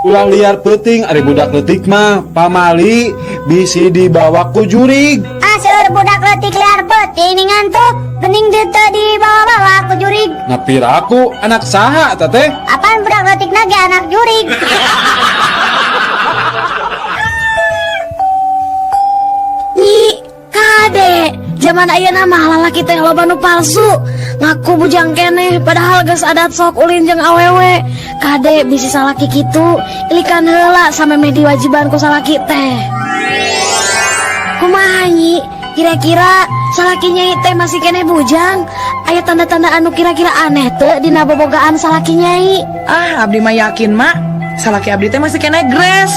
Ulah liar peuting, ari budak leutik mah pamali bisi dibawa ku jurig. Ah, seueur budak leutik liar peuting ngantuk. Gening teu dibawa-bawa ku jurig. Nah, piraku anak saha eta teh? Apaan budak leutik ge anak jurig? Nyi, kade, zaman ayeuna mah lalaki teh loba nu palsu. Ngaku bujang keneh padahal geus adat sok ulin jeung awewe. Kade bisi salaki kitu, ilikan heula samemeh diwajiban ku salaki teh. Kumaha, Nyi? Kira-kira salaki Nyai teh masih keneh bujang? Aya tanda-tanda anu kira-kira aneh teu dina bobogaan salaki Nyai? Ah, abdi mah yakin, Mak. Salaki abdi teh masih keneh gres.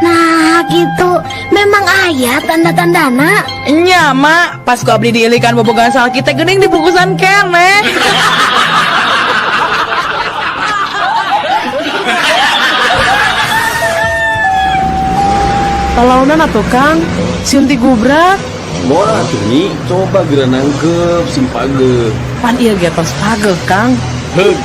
Nah, gitu. Memang aya tanda-tandana. Nya, Mak. Pas ku abdi diilikan bobogaan salaki teh geuning dibungkusan keneh. Palaunan atuh, Kang, sieun digubrak. Moal atuh, Nyi, coba geura nangkep sing pageuh. Pan ieu ge tos pageuh, Kang. Heug,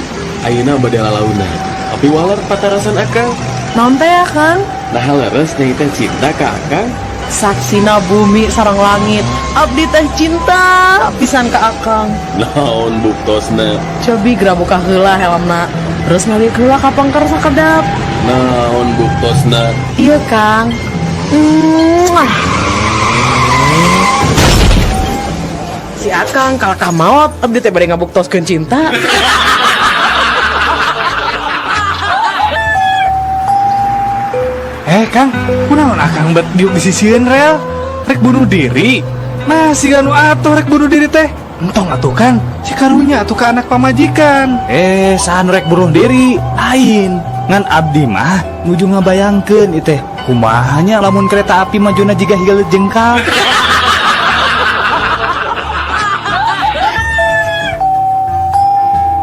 ayeuna bade lalaunan. Tapi waler patarasan akang. Naon teh ya, Kang? Nah, leres nyai teh cinta ka akang? Saksina bumi sareng langit. Abdi teh cinta pisan ka akang. Naon buktosna? Cobi geura buka heula helmna. Terus ngaliuk heula ka pengker sakedap. Naon buktosna? Iya, Kang. Muah. Si akang kalakah maot, abdi teh bade ngabuktoskeun cinta. Eh, Kang, kunaon akang bet diuk di sisieun rel? Rek bunuh diri? Nah, siga nu atuh rek bunuh diri teh. Entong atuh, Kang, si karunya atuh ka anak pamajikan. Eh, saha nu rek bunuh diri? Lain. Ngan abdi mah nuju ngabayangkeun ieu teh. Kumaha nya lamun kereta api majuna jiga higa jengkal.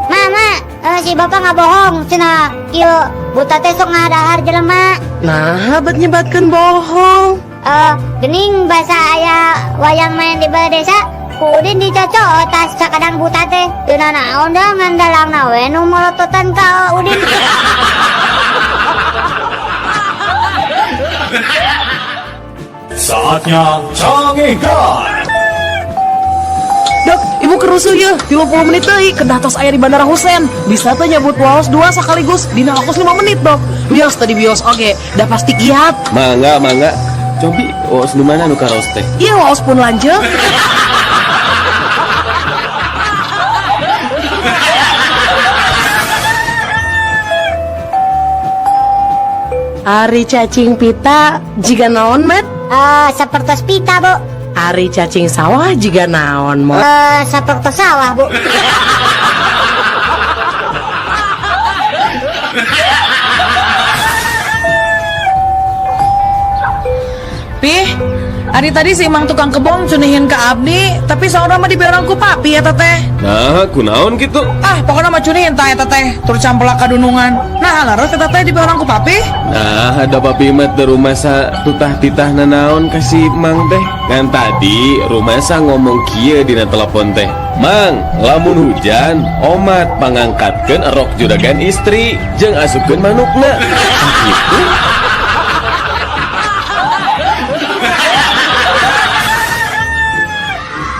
Mama, si bapak nggak bohong, cenah kieu buta teh sok ngadahar jelema. Nah, bet nyebatkeun bohong. Gening bahasa aya wayang main di balai desa, ku Udin dicocok tas sakadang buta teh. Teu nanaon da ngan dalangna we nu molototan ka Udin. Saatnya Canggihkan. Dok, ibu kerusuh ya, 30 menit deui kedah tos aya di Bandara Husein. Bisa teh nyabut waos dua sekaligus dina waktu 5 menit, Dok. Bios tadi bios oge, dah pasti kiat. Mangga, mangga. Cobi waos nu mana nu karaos teh? Iya, waos pun lanjut. Ari cacing pita jiga naon, Met? Sapertos pita, Bu. Ari cacing sawah jiga naon, Mot? Sapertos sawah, Bu. Pih, ari tadi si Mang tukang kebon cunihin ke abdi, tapi saurang mah dibeurang ku papi eta teh. Nah, kunaon kitu? Ah, pokoknya mah cunihin tah eta teh, tur campelak kadunungan. Nah, leres eta teh dibeurang ku papi? Nah, ada papi mah teu rumasa tutah titah nanaon ka si Mang teh. Ngan tadi rumasa ngomong kieu dina telepon teh. Mang, lamun hujan, omat pangangkatkeun erok juragan istri jeung asupkeun manukna. Tah kitu.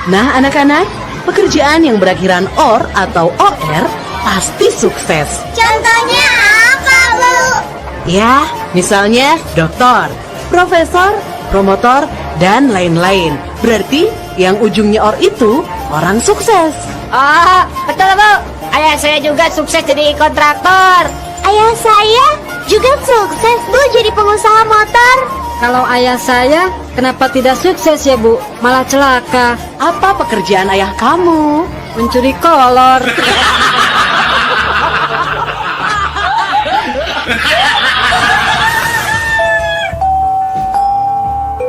Nah, anak-anak, pekerjaan yang berakhiran or atau OR pasti sukses. Contohnya apa, Bu? Ya, misalnya doktor, profesor, promotor, dan lain-lain. Berarti yang ujungnya or itu orang sukses. Ah, betul, Bu. Ayah saya juga sukses jadi kontraktor. Ayah saya juga sukses, Bu, jadi pengusaha motor. Kalau ayah saya, kenapa tidak sukses ya, Bu? Malah celaka. Apa pekerjaan ayah kamu? Mencuri kolor.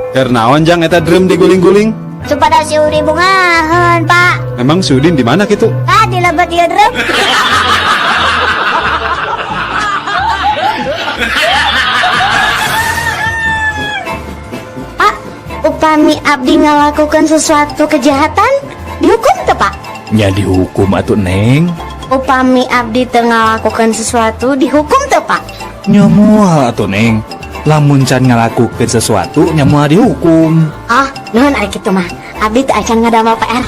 Keur naon jang eta drum diguling-guling? Supados si Udin bungaheun, Pak. Emang si Udin di mana kitu? Ah, di lebet ieu drum. Pak, upami abdi ngalakukan sesuatu kejahatan, dihukum teu, Pak? Nya dihukum atuh, Neng. Upami abdi teu ngalakukan sesuatu, dihukum teu, Pak? Nya moal atuh Neng. Lamun can ngalakukeun sesuatu nya moal dihukum. Oh, nuhun ari kitu mah. Abdi teu acan ngadamel PR.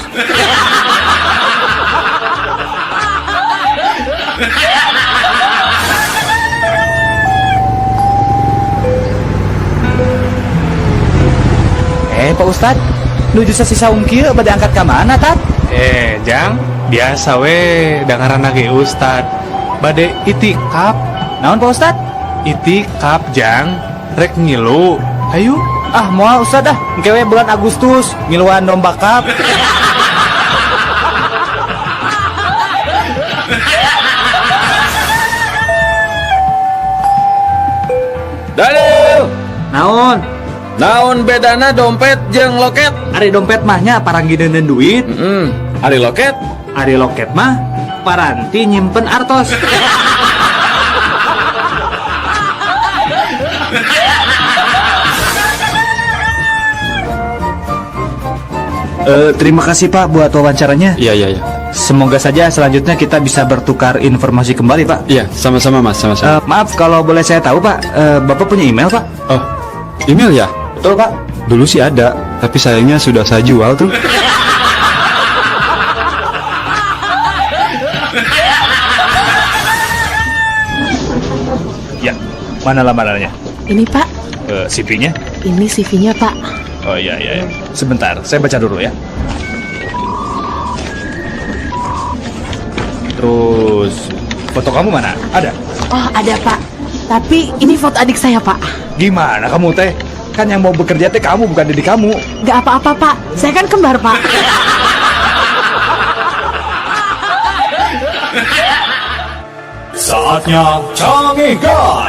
Pak Ustad, nuju sasisaung kieu bade angkat ka mana, Tat? Jang, biasa we dangaran ge Ustad. Bade itikaf. Naon Pak Ustad? Itikaf, Jang. Rek ngilu. Ayo. Ah, moal Ustad ah. Engke we bulan Agustus ngiluan domba kap. Daniel, Naon? Naon bedana dompet jeung loket? Ari dompet mahnya paranggideun duit. Ari loket? Ari loket mah paranti nyimpen artos. Terima kasih Pak buat wawancaranya. Iya, iya, iya. Semoga saja selanjutnya kita bisa bertukar informasi kembali Pak. Iya, sama-sama Mas, sama-sama. Maaf kalau boleh saya tahu Pak, Bapak punya email Pak? Oh, email ya? Betul Pak. Dulu sih ada, tapi sayangnya sudah saya jual tuh. Ya, mana lamarannya? Ini Pak. CV-nya? Ini CV-nya Pak. Oh iya, iya, iya. Sebentar, saya baca dulu ya. Terus, foto kamu mana? Ada? Oh, ada Pak. Tapi ini foto adik saya Pak. Gimana kamu teh? Kan yang mau bekerja teh kamu, bukan diri kamu. Gak apa-apa Pak, saya kan kembar Pak. Saatnya Cangehgar.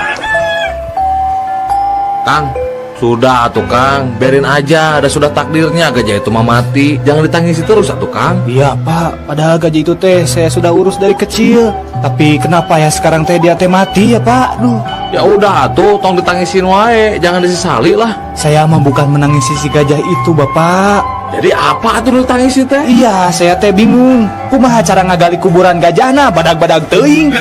Kang, sudah atuh Kang, biarin aja, ada sudah takdirnya gajah itu mah mati. Jangan ditangisi terus atuh Kang. Iya Pak, padahal gajah itu teh saya sudah urus dari kecil. Tapi kenapa ya sekarang teh dia teh mati ya Pak? Duh. Ya udah atuh, tong ditangisin wae, jangan disesali lah. Saya mah bukan menangisi si gajah itu Bapak. Jadi apa atuh nu ditangisi teh? Iya, saya teh bingung. Kumaha cara ngagali kuburan gajahna badag-badag teuing.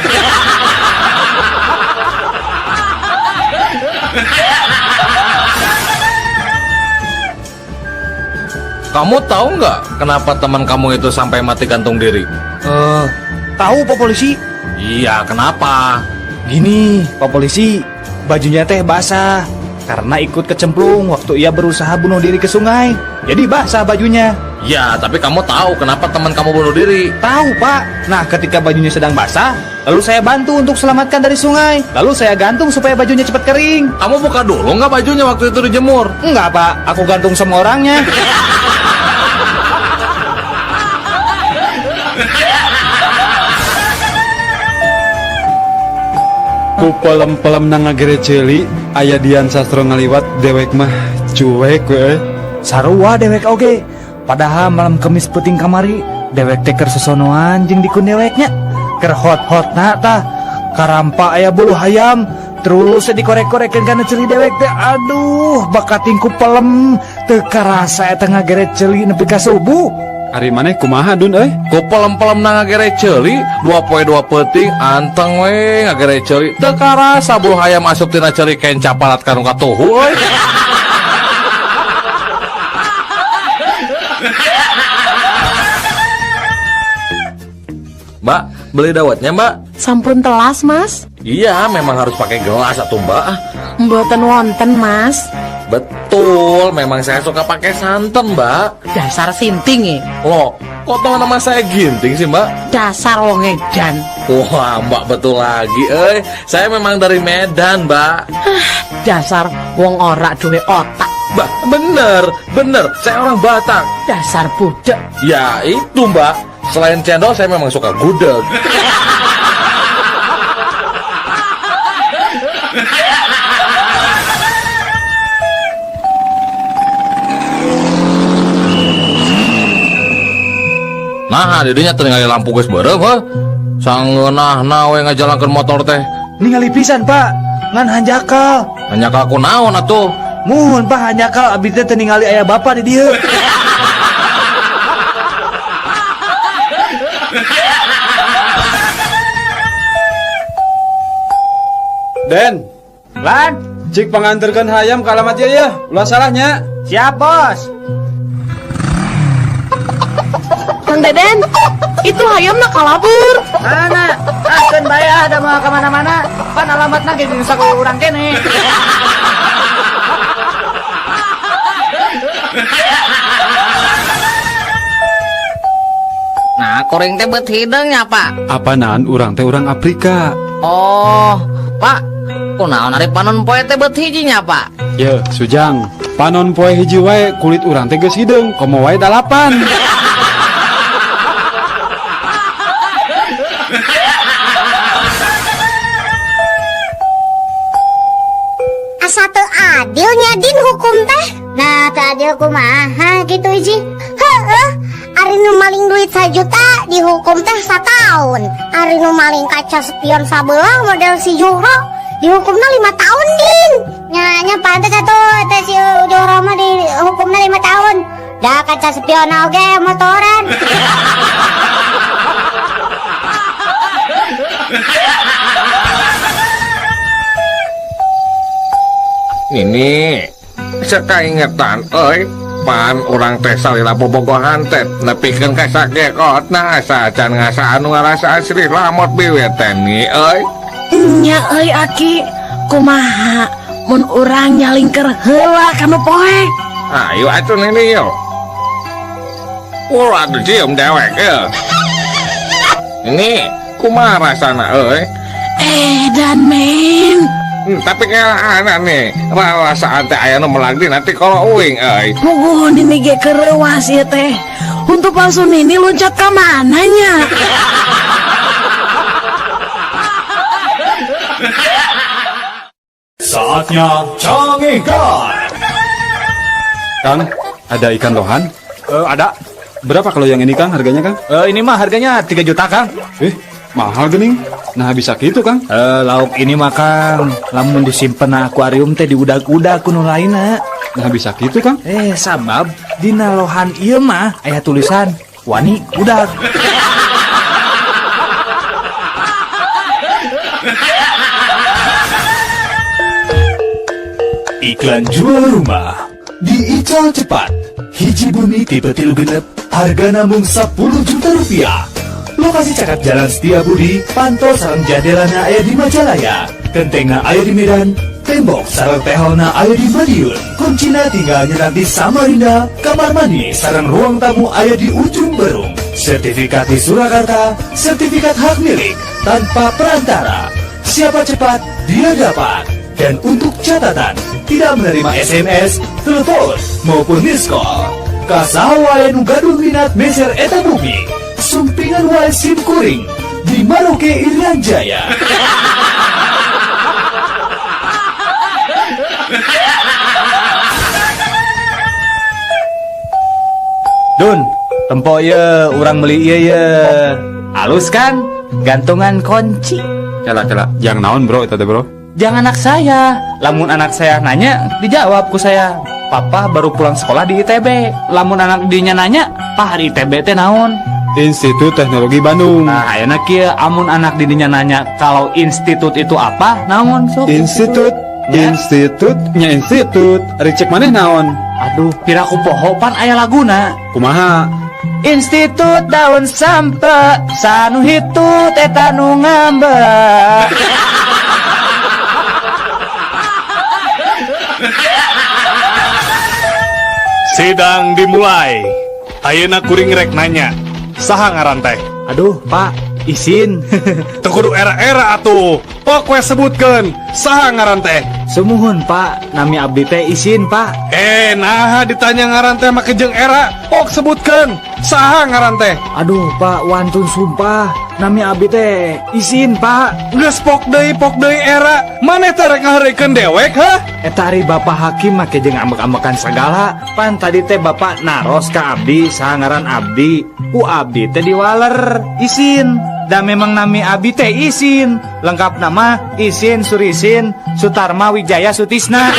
Kamu tahu nggak kenapa teman kamu itu sampai mati gantung diri? Tahu Pak Polisi. Iya, kenapa? Gini, Pak Polisi, bajunya teh basah karena ikut kecemplung waktu ia berusaha bunuh diri ke sungai. Jadi basah bajunya. Ya, tapi kamu tahu kenapa teman kamu bunuh diri? Tahu, Pak. Nah, ketika bajunya sedang basah, lalu saya bantu untuk selamatkan dari sungai. Lalu saya gantung supaya bajunya cepat kering. Kamu buka dulu nggak bajunya waktu itu dijemur? Enggak, Pak. Aku gantung sama orangnya. Ku pelem-pelem na ngagere ceuli, aya Dian Sastro ngaliwat dewek mah cuek we. Sarua dewek oge. Padahal malam Kemis peuting kamari dewek teh keur sosonoan jeung dikun deweknya. Keur hot-hotna tah karampa aya bulu hayam terus dikorek-korekeun kana ceuli dewek teh. Aduh, bakating ku pelem teu karasa eta ngagere ceuli nepi ka subuh. Ari maneh kumaha Dun euy? Ku pelem-pelem na ngagere ceuli, 2 poe 2 peuting anteng we ngagere ceuli. Teu karasa bulu hayam asup tina ceuli kenca parat ka nu katuhu euy. Mbak, beli dawetnya, Mbak? Sampun telas, Mas. Iya, memang harus pakai gelas atuh, Mbak. Mboten wonten, Mas. Betul, memang saya suka pakai santan, Mbak. Dasar sinting ya. Loh, kok tahu nama saya Ginting sih, Mbak? Dasar wong edan. Wah, Mbak betul lagi, Saya memang dari Medan, Mbak. Ah, dasar wong ora duwe otak. Mbak, bener, bener. Saya orang Batak. Dasar budek. Ya, itu, Mbak. Selain cendol, saya memang suka gudeg. Nah, didinya teu ningali lampu geus beureum heuh. Sangeunahna we ngajalankeun motor teh. Ningali pisan, Pak. Ngan hanjakal. Hanjakal ku naon atuh? Muhun, Pak, hanjakal abdi teh teu ningali aya bapa di dieu. Den, Lan, cik panganterkeun hayam ka alamat ieu ya. Ulah salahnya. Siap, Bos. Kang Deden, itu hayamna kalabur. Mana? Ah, keun bae ah, da moal ka mana-mana. Pan alamatna ge di sakola urang keneh. Nah, kuring teh bet hideung nya, Pak. Apanan urang teh urang Afrika. Oh, Pak. Kunaon ari panon poe teh bet hiji nya, Pak? Ye, Sujang. Panon poe hiji wae kulit urang teh geus hideung, komo wae dalapan. Asa teu adil nya Din hukum teh. Nah, teu adil kumaha gitu Iji. Heeh. Ari nu maling duit sajuta dihukum teh sataun. Ari nu maling kaca spion sabelah model si Juhro dihukumna 5 tahun Din. Nya nya pantes atuh teh si Juhro mah dihukumna 5 tahun. Da kaca spion oge motoran. Nini, sekaingetan euy, pan urang teh salila bobogohan teh nepikeun ka sakekotna asa acan ngasaan nu ngarasaan Sri Lamot biwir teh ni euy. Nya euy Aki, kumaha mun urang nyalingker heula ka nu poek? Ayo atuh Nini yo. Ulah dicium dewek euy. Ini kumaha rasana euy? Dan men. Tapi kayak nih, rasaan teh aya nu melagdi nanti kalau uing euy. Puguh nini ge kereuas ieu teh. Untuk palsu nini loncat ka mana nya? Saatnya canggihkan. Kang, ada ikan lohan? Ada. Berapa kalau yang ini Kang harganya Kang? Ini mah harganya 3 juta Kang. Mahal gening. Nah bisa gitu Kang. Lauk ini mah Kang, lamun disimpen na akuarium teh diudag-udag ku nu lainna. Nah bisa gitu Kang. Sabab dina lohan ieu mah aya tulisan wani udag. Iklan jual rumah di Ical Cepat. Hiji bumi tipe 3 6, harga namung 10 juta rupiah. Lokasi cakep Jalan Setia Budi, pantol sareng jandelana aya di Majalaya, kentengna aya di Medan, tembok sareng tehelna aya di Madiun, kuncina tinggal nyerat di Samarinda, kamar mandi sareng ruang tamu aya di Ujung Berung, sertifikat di Surakarta, sertifikat hak milik tanpa perantara. Siapa cepat, dia dapat. Dan untuk catatan, tidak menerima SMS, telepon, maupun miss call. Ka saha wae nu gaduh minat meser eta bumi, sumpingan wae sim kuring di Maroke Irian Jaya. Dun, tempo ye, urang beli ieu ye. Halus kan? Gantungan kunci. Kela kela, jang naon bro itu teh bro? Jangan anak saya. Lamun anak saya nanya, dijawab ku saya. Papa baru pulang sekolah di ITB. Lamun anak dinya nanya, Pak hari ITB teh naon? Institut Teknologi Bandung. Nah, ayeuna kieu amun anak didinya nanya kalau institut itu apa, naon sok? Institut, Ya. institut, nya institut. Ari cek maneh naon? Aduh, piraku poho pan aya laguna. Kumaha? Institut daun sampe, sanu hitut eta nu ngambek. Sidang dimulai. Ayeuna kuring rek nanya, saha ngaran teh? Aduh, Pak, isin. Teu kudu era-era atuh. Pok we sebutkeun, saha ngaran teh? Sumuhun, Pak, nami abdi teh isin, Pak. Naha ditanya ngaran teh make jeung era. Pok sebutkeun, saha ngaran teh? Aduh, Pak, wantun sumpah. Nami abdi teh isin, Pak. Geus pok deui era. Maneh teh rek ngaheureuikeun dewek, hah? Eta ari Bapak Hakim make jeung ambek-ambekan sagala. Pan tadi teh Bapak naros ka abdi, saha ngaran abdi. Ku abdi teh diwaler, isin. Da memang nami abdi teh isin. Lengkap nama Isin Surisin Sutarma Wijaya Sutisna.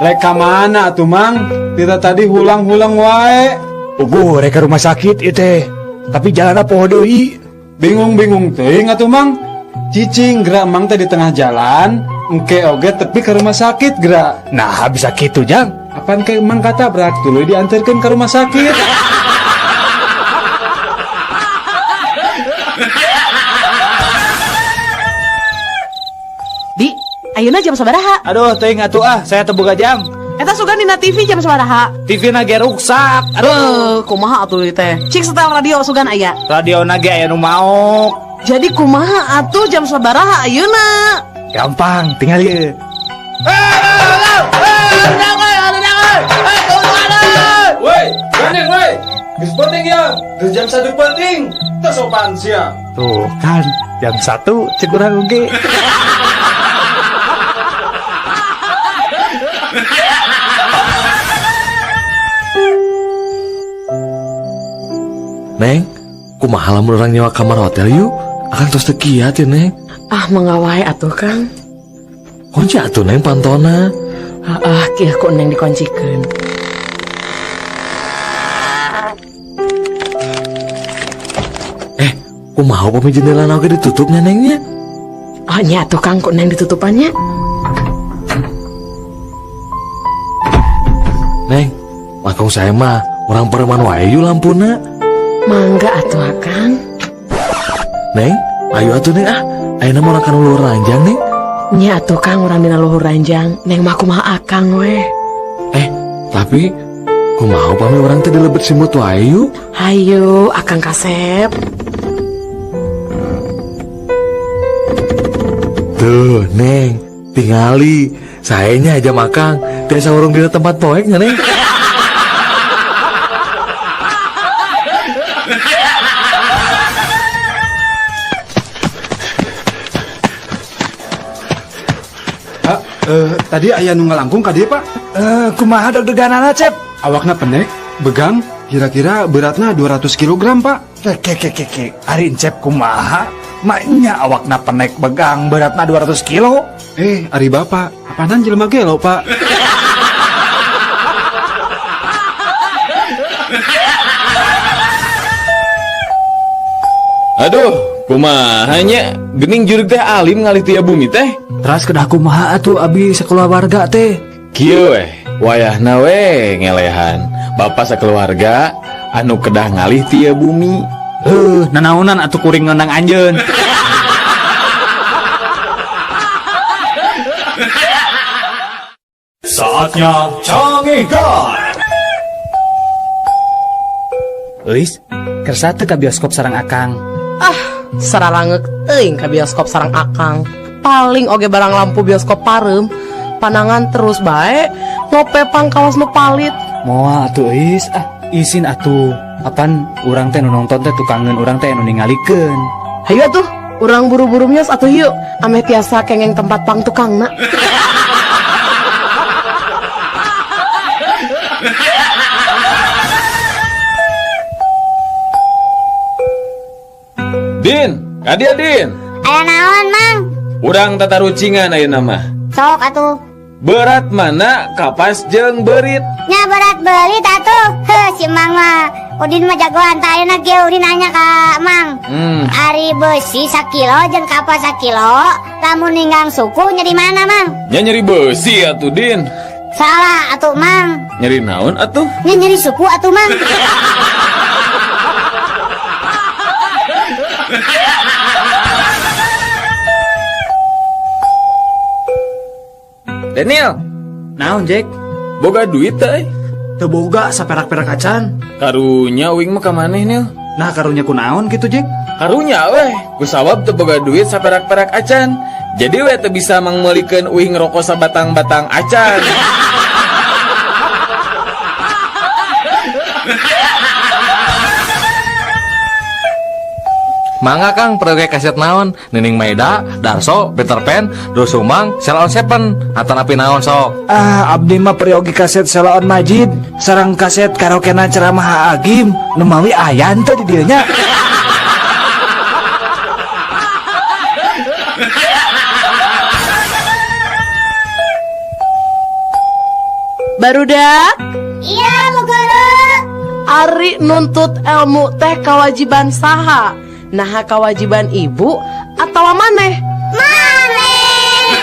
Rek ka mana atuh Mang? Tita tadi hulang-hulang wae. Puguh rek ka rumah sakit ieu teh. Tapi jalanna poho deui. Bingung-bingung teuing atuh Mang. Cicing gerak Mang teh di tengah jalan, engke oge tepi ke rumah sakit gerak. Nah, bisa kitu Jang. Apan ke Mang katabrak tuluy diantarkeun ke rumah sakit. Di, ayeuna jam sabaraha? Aduh, teuing atuh ah, saya teu boga jam. Eta sugan dina TV jam sabaraha? TV na ge ruksak. Aduh, kumaha atuh ieu teh? Cik setel radio sugan aya. Radio na ge aya nu maok. Jadi kumaha atuh jam sabaraha ayeuna? Gampang, tinggal ieu. Woi, gandeng woi. Geus penting ya, geus jam 1 penting. Teu sopan sia. Tuh kan, jam 1 cek urang oge. Neng, kumaha lamun urang nyewa kamar hotel yuk? Akang tos teu kiat ya, Neng. Ah, mangga wae atuh, Kang. Kunci atuh, Neng, pantona. Ah, kieu ku Neng dikuncikeun. Kumaha upami jendela oge ditutupnya, Nengnya? Oh, nya atuh, Kang, ku Neng ditutupannya. Neng, langkung saya mah urang pareman wae yuk lampuna. Mangga atuh, Akang. Neng, ayo atuh Neng ah. Ayeuna mah urang kana luhur ranjang, Neng. Nya atuh Kang, urang dina luhur ranjang. Neng mah kumaha Akang weh. Tapi kumaha upami urang teh dilebet simut wae yuk? Hayu, Akang kasep. Tuh, Neng, tingali. Saenya aja makang, tiasa urung dina tempat poek nya, Neng. Pak, tadi aya nu ngalangkung ka dieu, Pak. Kumaha deg-deganana, Cep? Awakna pendek, begang, kira-kira beratna 200 kilogram, Pak. Ke, ke, ke, ke. Ari Encep kumaha? Maknya awakna penek begang beratna 200 kilo. Ari Bapak, apanan jelema gelo, Pak? Aduh, kumaha nya? Gening jurig teh alim ngalih ti bumi teh. Teras kedah kumaha atuh abi sakeluarga teh? Kieu weh, wayahna weh ngelehan. Bapak sakeluarga anu kedah ngalih ti bumi. Nanaonan atuh kuring ngonang anjeun. Saatnya Canggihkan. Euis, kersa teu ka bioskop sareng Akang? Ah, saralangeuk teuing ka bioskop sareng Akang. Paling oge barang lampu bioskop pareum, panangan terus bae, ngope pangkawas nu palit. Moal atuh Euis, ah isin atuh. Apan urang teh nu nonton teh tukangeun urang teh nu ningalikeun. Hayu atuh, urang buru-buru mios atuh yuk, ameh tiasa kengeng tempat pang tukangna. Din, kadia Din. Aya naon, Mang? Urang tatarucingan ayeuna mah. Sok atuh. Berat mana kapas jeung beurit? Nya berat beurit atuh. Heuh, si Mang mah. Udin mah jagoan tah ayeuna kieu Udin nanya ka Mang. Ari beusi sakilo jeung kapas sakilo, lamun ninggang suku nyeri mana, Mang? Nya nyeri beusi atuh, Din. Salah atuh, Mang. Nyeri naon atuh? Nya nyeri suku atuh, Mang. Daniel, naon Jack? Boga duit teh? Teu boga saperak-perak acan. Karunya uing mah ka maneh, Nil. Nah, karunya ku naon kitu, Jack? Karunya weh, ku sawab teu boga duit saperak-perak acan. Jadi weh teu bisa mangmeulikeun uing rokok sabatang-batang acan. Mangga Kang, perlu kaset naon? Nining Maida, Darso, Peter Pan, Dosumang, Sheila on Seven, atanapi naon sok? Ah, abdi mah peryogi kaset Sheila on Majid, sareng kaset karaokena ceramah Agim, nu mawi aya teh di dieu nya. Barudak? Iya, Bu Guru. Ari nuntut ilmu teh kewajiban saha? Nah, kewajiban ibu atau maneh? Maneh.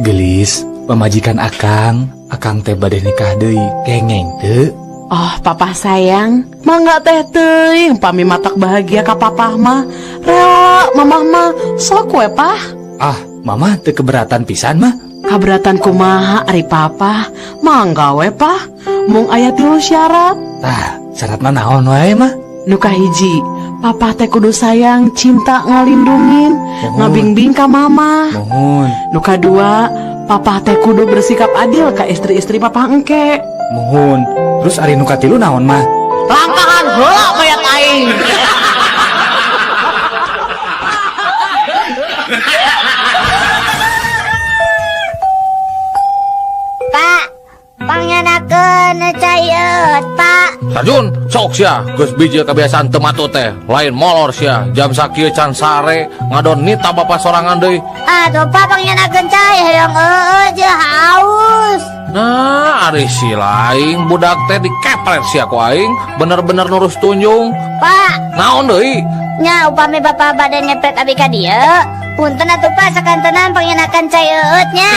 Gelis, pamajikan akang, akang teh bade nikah deui, kengeng teu? Oh, papa sayang, mangga teh teuing pami matak bahagia ka papah mah. Rela mamah mah, sok we pah. Ah, mama teu keberatan pisan mah. Kaberatan kumaha ari papa? Mangga we pah. Mung aya 3 syarat. Tah, syaratna naon wae mah? Nu kahiji, papa teh kudu sayang, cinta ngalindungin, ngabingbing ka mama. Mohon. Nu kadua, papa teh kudu bersikap adil ka istri-istri papa engke. Mohon. Terus ari nu katilu naon mah? Langkahan heula mayat aing. Pak, pangyanakeun cai Pak. Sarjun, sok sia, geus bijil kebiasaan teu matut teh, lain molor sia, jam sakieu can sare, ngadon nita bapa sorangan deui. Aduh Pak, pangyanakeun cai hoyong eueuh jeung haus. Nah, ari si lain budak teh dikepret sia ku aing, bener-bener nurus tunjung. Pak, naon deui? Nya upami bapa bade ngepret abi ka dieu, punten atuh Pak sakantenan pangyanakeun cai eueut nya.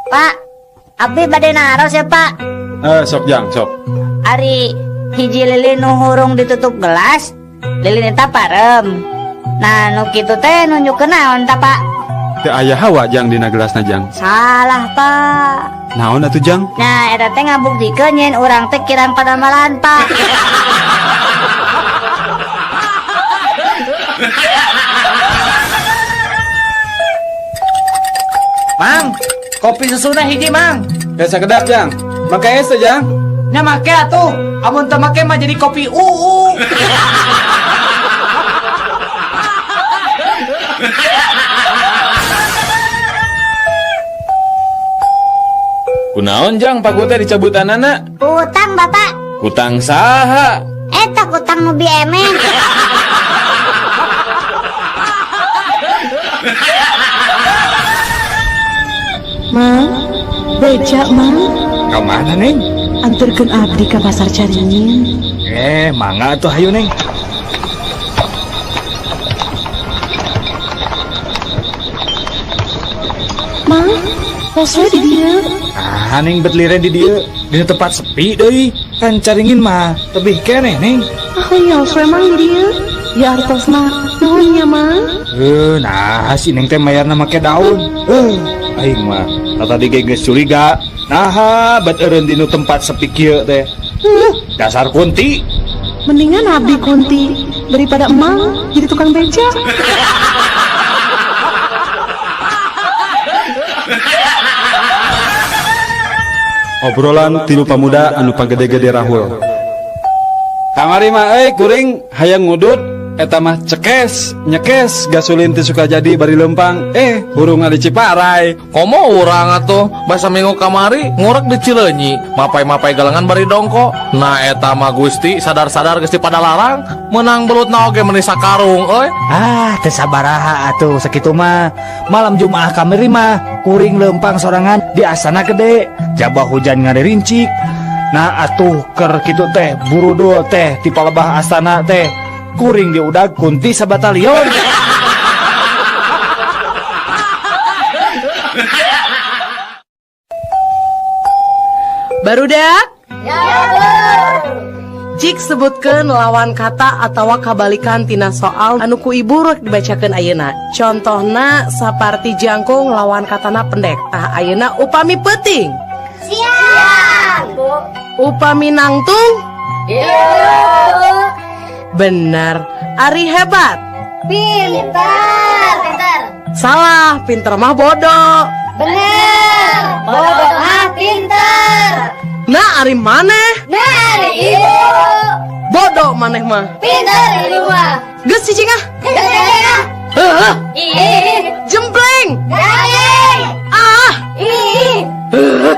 Pak, abdi bade naros ya Pak. Sok jang, sok. Ari hiji lilin nu hurung ditutup gelas, lilin eta parem. Nah, nu kitu teh nunjukkeun naon ta Pak? Teu aya hawa jang dina gelasna jang. Salah Pak. Naon atuh jang? Nah, eta teh ngabuktikeun nyen urang teh kirang padamalan Pak. Mang, kopi susuna hiji Mang. Biasa kedap jang. Make es teh jang. Nya make atuh. Amun teu make mah jadi kopi uu. Kunaon jang paku teh dicabutanana? Utang Bapak. Utang saha? Eta utang nu biemen. Mang, beca Mang. Ka mana Neng? Anterkeun abdi ka pasar Caringin. Mangga atuh hayu Neng. Mang, tos we di dieu. Ah, Neng bet liren di dieu, dina tempat sepi deui. Kan Caringin mah tebih keneh Neng. Ah, yos we Mang di dieu. Ya artosna nuhun nya Mang. Nah si Neng teh mayarna make daun. Aing mah tadi ge geus curiga. Naha bet eureun dinu tempat sepi kieu teh. Dasar kunti. Mendingan abdi kunti daripada emang jadi tukang beca. Obrolan tilu pamuda anu pagede-gede rahul. Kamari mah euy kuring hayang ngudut eta mah cekes nyekes gasolin teu suka jadi bari lempang hurung di Ciparai. Komo urang atuh basa minggu kamari ngurek di Cileunyi mapai-mapai galengan bari dongko. Nah eta mah Gusti sadar-sadar geus dipadalarang menang belutna oge meuni sakarung euy. Ah teu sabaraha atuh sakitu mah. Malam Jumaah kamari mah kuring lempang sorangan di Astana Gede jabah hujan ngaririncik. Nah atuh ker kitu teh burudul teh ti palebah Astana teh kuring diudag kunti sabatalion. Barudak? Ya, Bu. Jik sebutkeun lawan kata atawa kabalikan tina soal anu ku ibu rek dibacakeun ayeuna. Contohna saparti jangkung lawan katana pendek. Tah ayeuna upami peuting. Siang. Upami nangtung. Iya. Benar. Ari hebat. Pinter. Pinter. Salah, pinter mah bodoh. Bener. Bodoh mah pinter. Nah, ari maneh? Nah, ari ibu. Bodoh maneh mah. Pinter ibu mah. Geus cicing ah. Geus cicing ah. Heuh. Ih. Jempleng. Garing. Ah. Ih. Heuh.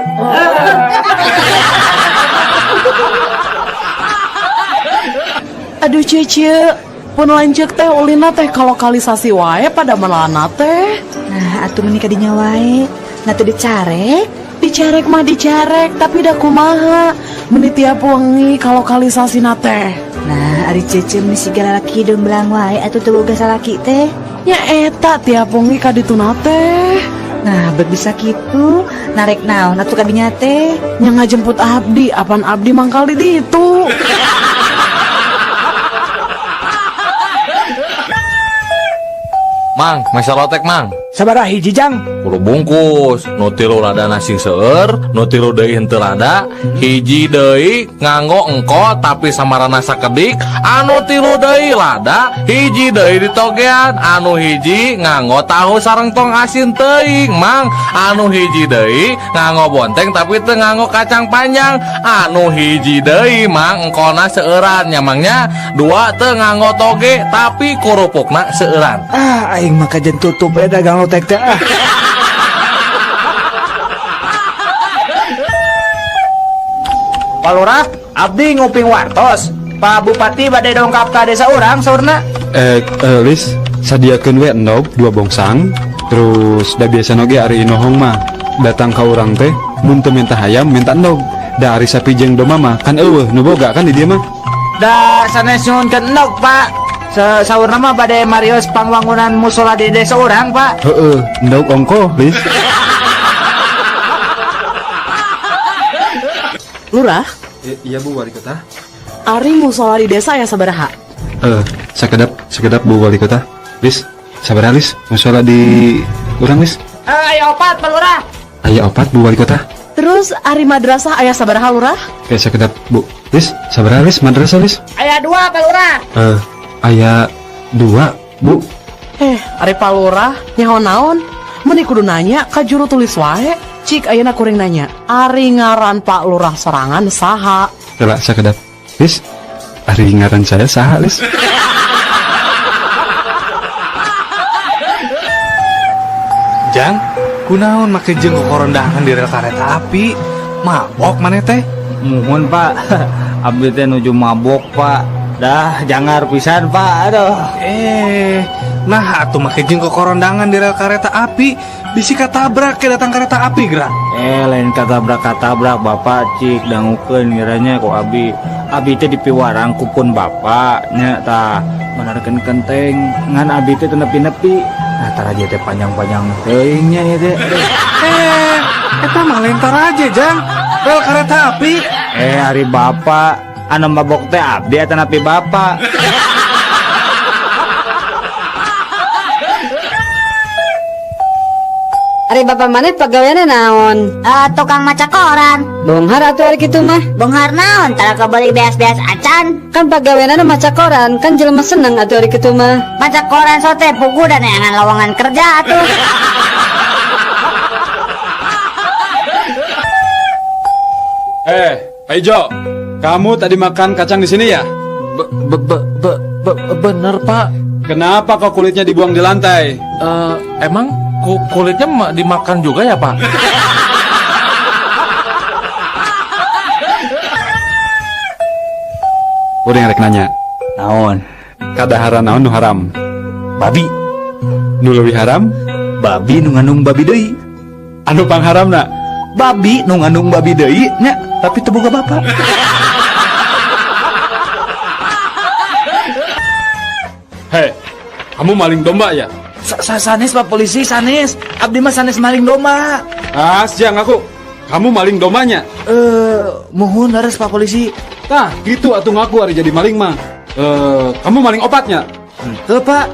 Aduh Cece, pun lanceuk teh ulinna teh ka lokalisasi wae pada melana teh. Nah, atuh meni kadinya wae. Nah, teu dicarek. Dicarek mah dicarek, tapi da kumaha? Meni tiap wengi ka lokalisasi teh. Nah, ari Cece meni siga lalaki hideung belang wae atuh teu boga salaki teh. Nya eta tiap wengi ka dituna teh. Nah, bet bisa kitu, narek naon atuh kadinya teh? Nya ngajemput abdi, apan abdi mangkal di ditu. Mang, mesa lotek, Mang. Sabaraha hiji, Jang? 10 bungkus. Nu tilu ladana sing seueur, nu tilu deui henteu lada, hiji deui nganggo engko tapi samarana sakedik, anu tilu deui lada, hiji deui ditogean, anu hiji nganggo tahu sareng tong asin teuing, Mang. Anu hiji deui nganggo bonteng tapi teu nganggo kacang panjang, anu hiji deui, Mang, engkona seueuran nya, Mang, nya. Dua teu nganggo toge tapi kurupukna seueuran. Ah, aing mah kajen tutup we dagang lotek teh ah. Pak Lurah, abdi nguping wartos. Pak Bupati bade dongkap ka desa urang saurna. Lis, sadiakeun we endog 2 bongsang. Terus da biasa oge ari inohong mah datang ka urang teh mun teu minta hayam minta endog. Da ari sapi jeung domba mah kan eueuh nu boga kan di dieu mah. Da sanes nyuhunkeun endog, Pak. Saurna mah bade marios pangwangunan musola di desa urang, Pak. Heeh, endog ongkoh, Lis. Lurah? Iya Bu Wali Kota. Ari musola di desa ya sabaraha? Sekedap Bu Wali Kota. Lis, sabaraha Lis? Musola di urang Lis? Aya opat Pak Lurah. Aya opat Bu Wali Kota. Terus ari madrasah aya sabaraha Lurah? Oke, sekedap Bu. Lis, sabaraha Lis madrasah Lis? Aya 2 Pak Lurah. Aya 2 Bu. Ari Pak Lurah nyaho naon? Meni kudu nanya ka juru tulis wae. Cik ayeuna kuring nanya, ari ngaran Pak Lurah sorangan saha? Coba sakedap. Lis, ari ngaran saya saha, Lis? Jang, kunaon make jeung kokorondahan di rel kareta api? Mabok maneh teh? Muhun, Pak. Abdi teh nuju mabok, Pak. Dah, jangar pisan, Pak. Aduh. Nah atuh make jeung kokorondangan di rel kareta api. Bisi katabrak ke datang kereta api gerak. Lain katabrak-katabrak Bapak cik dangukeun ngiranya ku abi. Abi teh dipiwarang ku pun bapak nya tah manarkeun kenteng ngan abi teh teu nepi-nepi. Nah taraje teh panjang-panjang teuing nya ieu teh. Eta mah lain taraje, Jang. Rel kereta api. Ari bapak anu mabok teh abdi eta nepi bapak. Ari bapak maneh pagaweanna naon? Tukang maca koran. Bonghar atuh ari kitu mah. Bonghar naon? Tara kabeli beas-beas acan. Kan pagaweanna maca koran, kan jelema seneng atuh ari kitu mah. Maca koran sote pugu dan neangan lowongan kerja atuh. Pak Ijo, kamu tadi makan kacang di sini ya? Bener, Pak. Kenapa kok kulitnya dibuang di lantai? Emang kulitnya dimakan juga ya, Pak? Udah ngarek nanya. Naon? Kadaharan naon nu haram? Babi. Nu leuwih haram? Babi nu ngandung babi deui. Anu pangharamna? Babi nu ngandung babi deui nya, tapi teu boga bapak. Hei, kamu maling domba ya? Sanes Pak Polisi, sanes. Abdi mah sanes maling domba. Ah, siang aku. Kamu maling dombanya? Mohon harus Pak Polisi. Tah, gitu atuh ngaku hari jadi maling mah. Kamu maling opatnya? Henteu, Pak.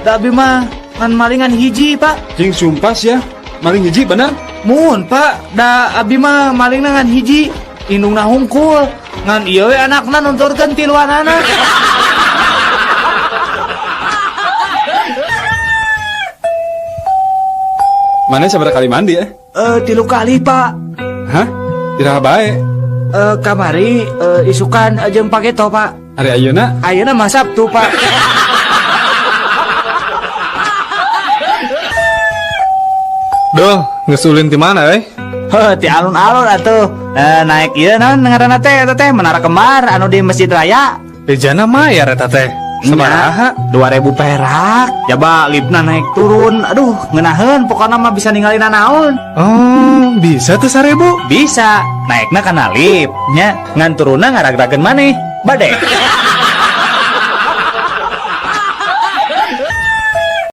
Da abdi mah ngan malingan hiji, Pak. Jing sumpah ya. Maling hiji bener? Muhun, Pak. Da abdi mah malingna ngan hiji. Indungna hungkul. Ngan ieu we anakna nunturkeun tiluanana. Mana sabaraha kali mandi ya? 3 kali, Pak. Hah? Iraha bae? Kamari isukan jeung paketo, Pak. Hari ayeuna? Ayeuna mah Sabtu, Pak. Duh, geus ulin ti mana euy? Heuh, ti alun-alun atuh. Naik ieu naon ngaranna teh eta teh Menara Kembar anu di Masjid Raya. Ejana mayar eta teh. Sabaraha? 2000 perak. Jaba liftna naik turun. Aduh, ngeunaheun pokokna mah bisa ninggalin naon. Oh, bisa tuh 1000? Bisa. Naikna kana lift nya, ngan turunna ngaragrageun maneh. Bade.